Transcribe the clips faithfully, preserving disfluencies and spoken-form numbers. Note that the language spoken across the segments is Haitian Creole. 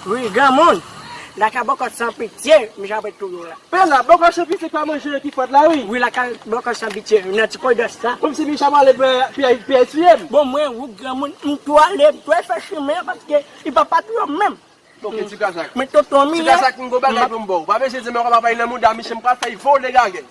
Wi, granmoun. Lakay bòkò san pitye, Micha ap touye w la. Pè la, bòkò san pitye pa manje ki fòt la, wi. Wi, lakay bòkò san pitye, nan ti koridò sa. Kòmsi Micha pral pè, pè, pè tiye m. Bon, mwen, ou granmoun, m tou ale, m tou fè chimen an, paske li pa patwon menm. Ok, ti kazak. Men tonton Milan. Ti kazak, m gon bagay pou m ba w. Pa bezwen di m ankò, papa, nan mouda misye, m pral fè vole gagèl.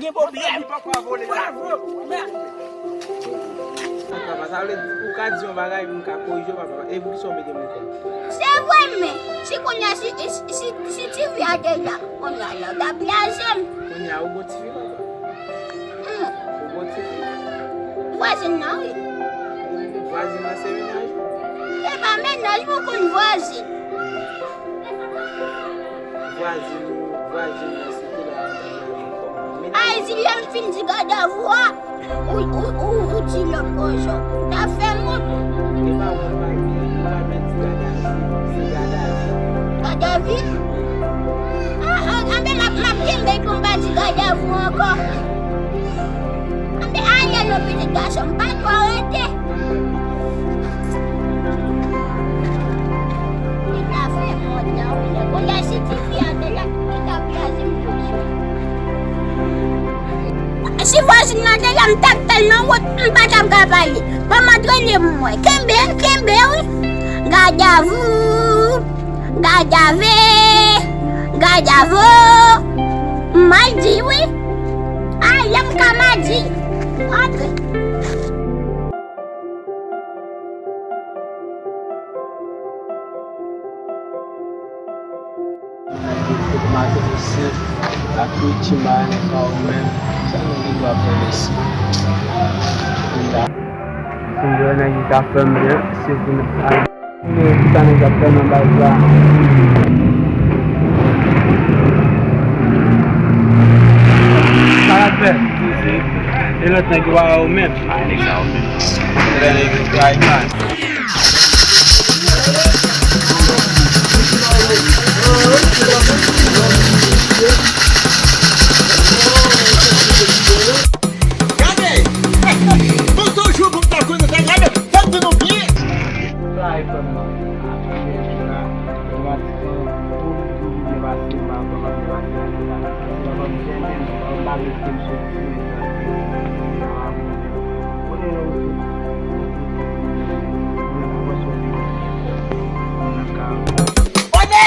Gen pwoblèm. Papa, sa vle di, ou ka di yon bagay, m ka korije w, papa. E poukisa w mete m lekòl? Se vre, men si kounye a, si, si, si, si tifi a te la, kounye a, la, w ta pyaze m. Kounye a, ou gon tifi, papa? Hmm. Ou gon tifi? Vwazin nan, wi. Vwazin nan se mennaj ou? E pa mennaj mwen, konn vwazin. Vwazin ou, vwazin nan se ki la, vwazin kòman? Ay, si lè m fin di gadavou a, ou, ou, ou, ou di lòt koze, ou ta fè m wont. E pa wont, pa gen, ou pa mèt di gadavou, se gadavi. Gadavi? A, a, anben m ap, m ap kenbe pou m pa di gadavou ankò. Anben ale non pitit gason m, pa twò rete. Li ta fè mòd la, wi, lè kounye a si tifi a te la, li t ap kraze m toujou. Si vwazin nan te la, m t ap fè l nan wont, m pa t ap ka pale. Ban m antrene m wè. Kenbe, kenbe, wi. Gadavou, gadave, gadavo. M mal di, wi. A, lè m ka mal di. Antre. Maten, mesye, ak tout ti marenn sa yo menm, sa nou gen dwa fè, mesye? Kounye a, si m wè nèg yo ka fè m byen, se pou nou al. Men, sa nèg ap fè nan baz la? Sa l ap fè? E lòt nèg yo pa wè yo menm. A, nèg sa yo menm. Lè nèg yo trayi pa. Gade! Bon, se yon jou pou m ta konnen sa, gade, fè m di nou byen. Sa e fè m nan. Otomatikman, tou, tou byen pase, m pa kwè m ap byen pase. Papa m kenbe m, papa m pa vle kite m soti. Konnen lè w soti, konnen nan pòs ou vini. Konnen nan ka. Odè!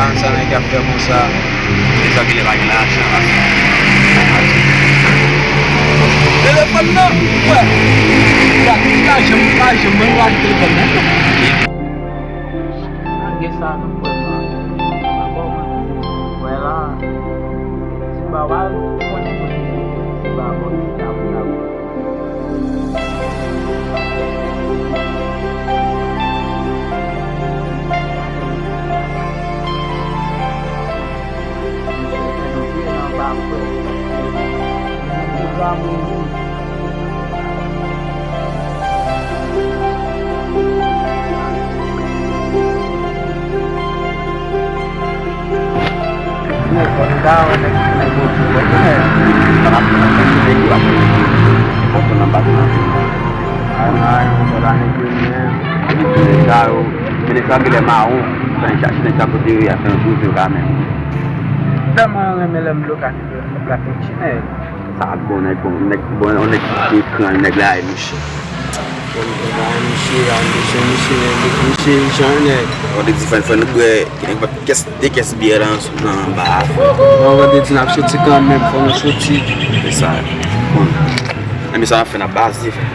An sa nèg ap fè konsa. Se sa ki lè pa gen lajan. Telefòn nan, wè. Gade, m pa janm, m pa janm, mwen gade telefòn nan. Malgre sa, nou kwè nan, nan kòman wè la, ti ba w al konnen kote li ye, ti ba bò, ti tabou, tabou. Tèlman renmen lè m bloke ak nèg la, nèg la fè ti nèg. Sa bon, nèg bon, nèg bon, yon nèg ki ekran, nèg la, e mouche. Bon, nèg la, e mouche, a, mouche, mouche, nèg, mouche, jan nèg. Ou te di fè, fè nou bwè, gen kès, de kès byè la nan, nan anba a. Non, ou te di n ap soti kanmenm, fò nou soti. Se sa. Bon. Enben sa n ap fè, n ap baze, frè.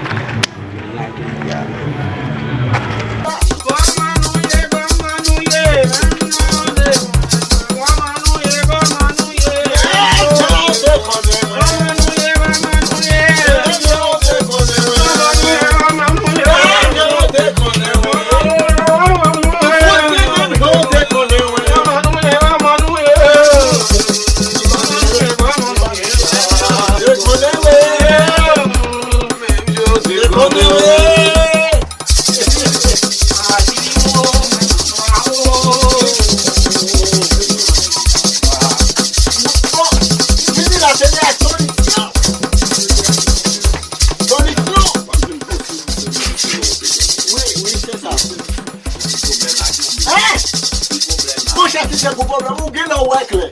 Monchè, si se pou pwoblèm, ou gen lè w wè klè.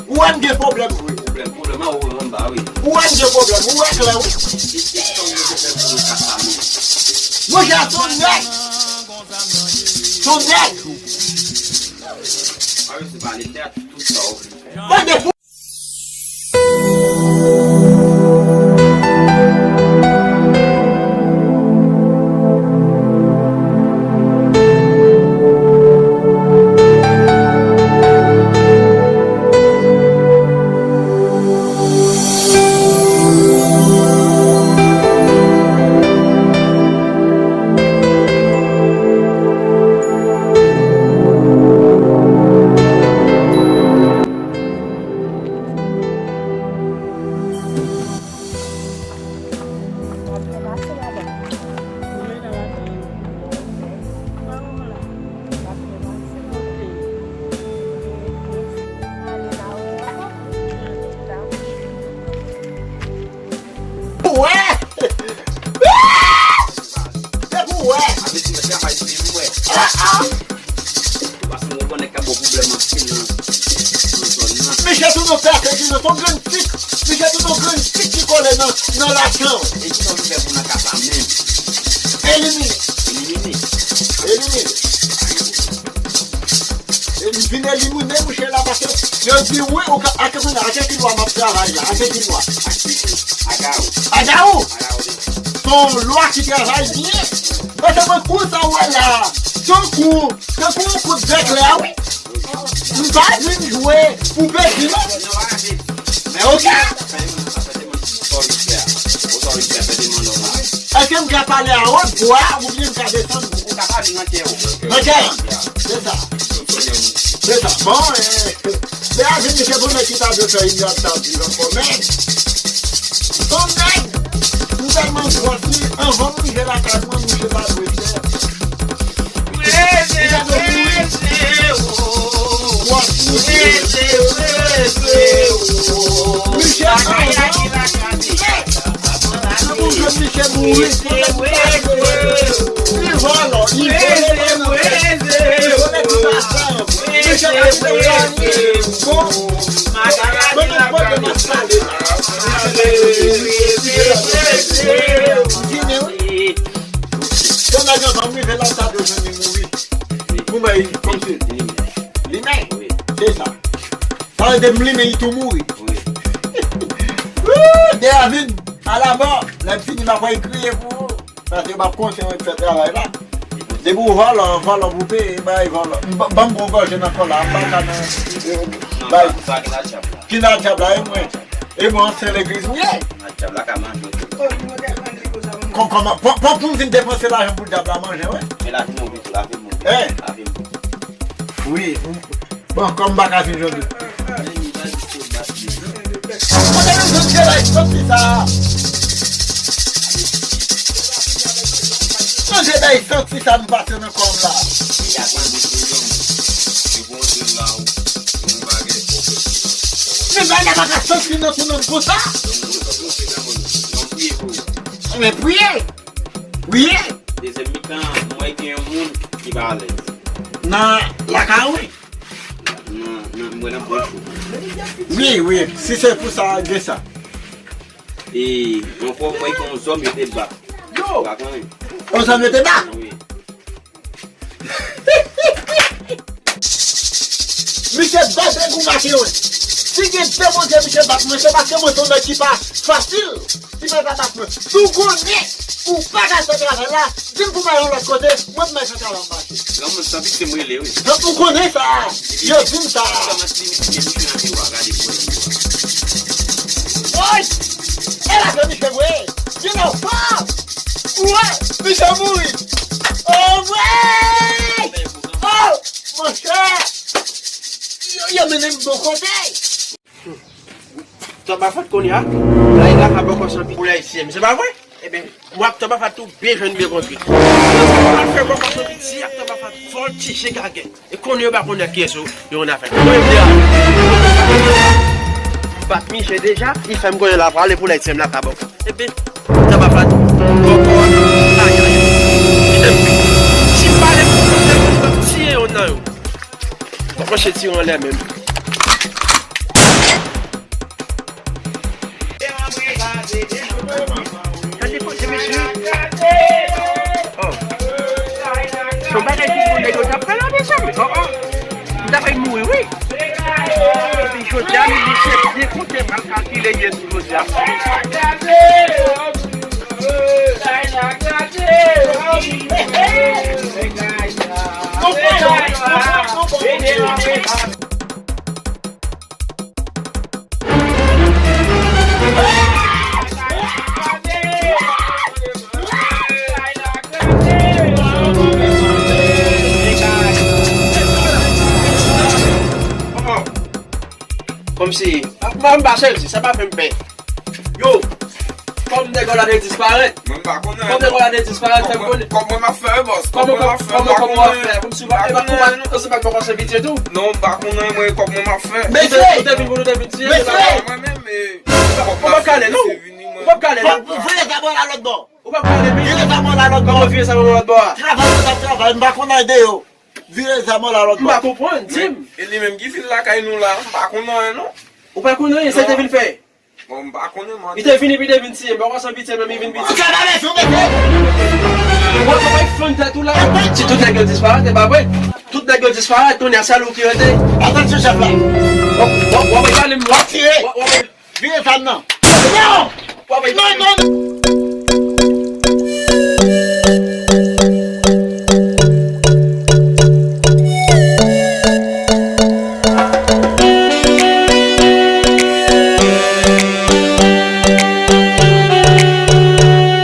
Ou wè m gen pwoblèm vre. Pwoblèm, pwoblèm an ou anba, wi. Ou wè m gen pwoblèm, ou wè klè, wi. Monchè, se yon nèg. Se yon nèg. Mande pou Pou wè! Depi w wè! Ah, ah! Paske mwen konnen k ap ba w pwoblèm anpil nan, nan zòn nan. Misye tou nou pèse ki nan son grenn tik. Misye tou nou grenn tik ki Vole nan, nan lajan w. E kisa w vle fè pou nan ka sa menm? Elimine. Elimine. Elimine. E m vin elimine mouche la paske yo di wi ou ka, ak mwen, ak ki lwa m ap travay la, ak ki lwa? Agawou. Agawou? Agawou. Se yon lwa ki travay byen. Paske mwen kou sa w wè la, se yon kou, se kou yon kout zeklè wi. M pa vin jwe pou pèdi non. Men oke. Èske m ka pale a wòt vwa oubyen m ka desann? Ou ka pale nan kè w. Nan kè m. Se sa. Se sa. Bon, eh, Beatrice, se pou nèg ki ta dwe fè inyòb ta di ankò, men. Bon, nèg, m tèlman gròsi, anvan m rive lakay mwen, mouche ta dwe fè. Misye anvan. Misye mouri. Li vòlò, li vòlò. Misye bon. Mwen menm kote m ap pale la. Vini wi. Kòm nèg anvan m rive la, sa dwe jwenn li mouri. Pou mwen, kòmsi. Limen. Se sa. Sa vle di m limen, li tou mouri. Wi. Deyavin, alamò, lè m fini, m ap al kriye pou ou. Paske m ap kontinye fè travay la. Depi w vòlò, vòlò pou peye, bay vòlò. M ba-, ban m gwo gòje nan kò la, m pa ka nan, eh, bay. Sa ki nan dyab la. Ki nan dyab la, e mwen. E mwen, ansyen legliz ou ye. Nan dyab la ka manje w tou. Kò-, kòman, pran, pran pou m vin depanse lajan pou dyab la manje, wi. Men lavi m wi, lavi m wi. Eh. Lavi m. Wi. Bon, kòm m pa ka fin jodi. Kote nou jwenn vye bay santi sa a? Kote vye bay santi sa nou pase nan kò m la? Men bay la pa ka santi nan tou nan konsa. Men priye. Priye. Dezyèm mitan, mwen gen yon moun ki pa alèz. Nan lakay ou? Nan, nan, mwen nan branch ou. Wi, wi, si se pou sa, gen sa. E, yon fwa, mwen gen yon zòm yo te bat. Yo! Ou pa konnen? Yon zòm yo te bat? Wi. Misye bat nèg ou make yo. Si gen de Bondye misye bat mwen, se paske mwen se yon nèg ki pa fasil. Ti pèp la bat mwen. Si w konnen ou pa ka fè travay la, di m pou m al yon lòt kote, mwen pou m al fè travay m mache. Granmoun san pitim rele wi. Donk ou konnen sa. Yo di m sa. Kòman ti misye misye nan miwa, gade pou wè miwa. Woy! E la fè misye vre. Vin anfòm. Ou wè, misye mouri. Oh, woy! Oh, monchè. Yo, yo mennen m bon kote. Tòbafat kounye a, la, la ka bòkò san piti pou Ayisyen, se pa vre? Ebyen, w ap Tòbafat tou byen jwenn byen kontri. Al fè bòkò san piti ak Tòbafat vòltije gagè. E kounye yo pa konnen kiyès yo, yo nan afè. Kounye m deja. M bat misye deja, li fè m konnen l ap prale pou Ayisyen la ka bòkò. Ebyen, Tòbafat, bòkò a, ayayay. Li te m pi. Si m pa ale pou kote, m ap tiye youn nan yo. Fòk mwen se tire anlè menm. Gade kote mesye. Oh. Se yon bagay ki pou nèg yo t ap fè la, mezanmi. Oh, oh. M ta fèk mouri, wi. Epi jodi a, misye byen konte mal kalkile, ye sou jodi a. Kòmsi, m pa sezi, sa pa fè m pè. Yo, kòm nèg la te disparèt. Mwen m pa konnen. Kòm nèg la te disparèt, fè m konnen. Kòman m ap fè, bòs? Kòman, kòman, kòman w ap fè? Kòmsi w pa, e pa kòman, kòmsi w pa t bòkò san pitye tou? Non, m pa konnen, mwen, kòman m ap fè. Mesye! Ou te vin pou nou te vin tiye, se pa mwen menm, e, kòman m ap fè, mesye, vini, mwen. Ou p ap ka ale la. Ou p ap ka ale la. Vire zam ou la lòt bò. Vire zam ou la lòt bò. Kòman vire zam ou la lòt bò a? Travay ou t ap travay, m pa konn al deyò. Vire zam ou la lòt bò. M pa konprann, di m. E li menm ki vin lakay nou la, m pa konn anyen non. Ou pa konn anyen, sa l te vin fè? Bon, m pa konnen, man. Li te vini, li te vin tiye m, pa konsa piti menm, li vin piti. Ou ka ba lèzon, bebe. Mwen, mwen, mwen, fann tèt ou la. Si tout nèg yo disparèt, e pa vre. Tout nèg yo disparèt, kounye a sèl ou ki rete. Atansyon, chèf la. W ap pale m, w ap tire. W ap Vire zam nan. Non! Non, non, non.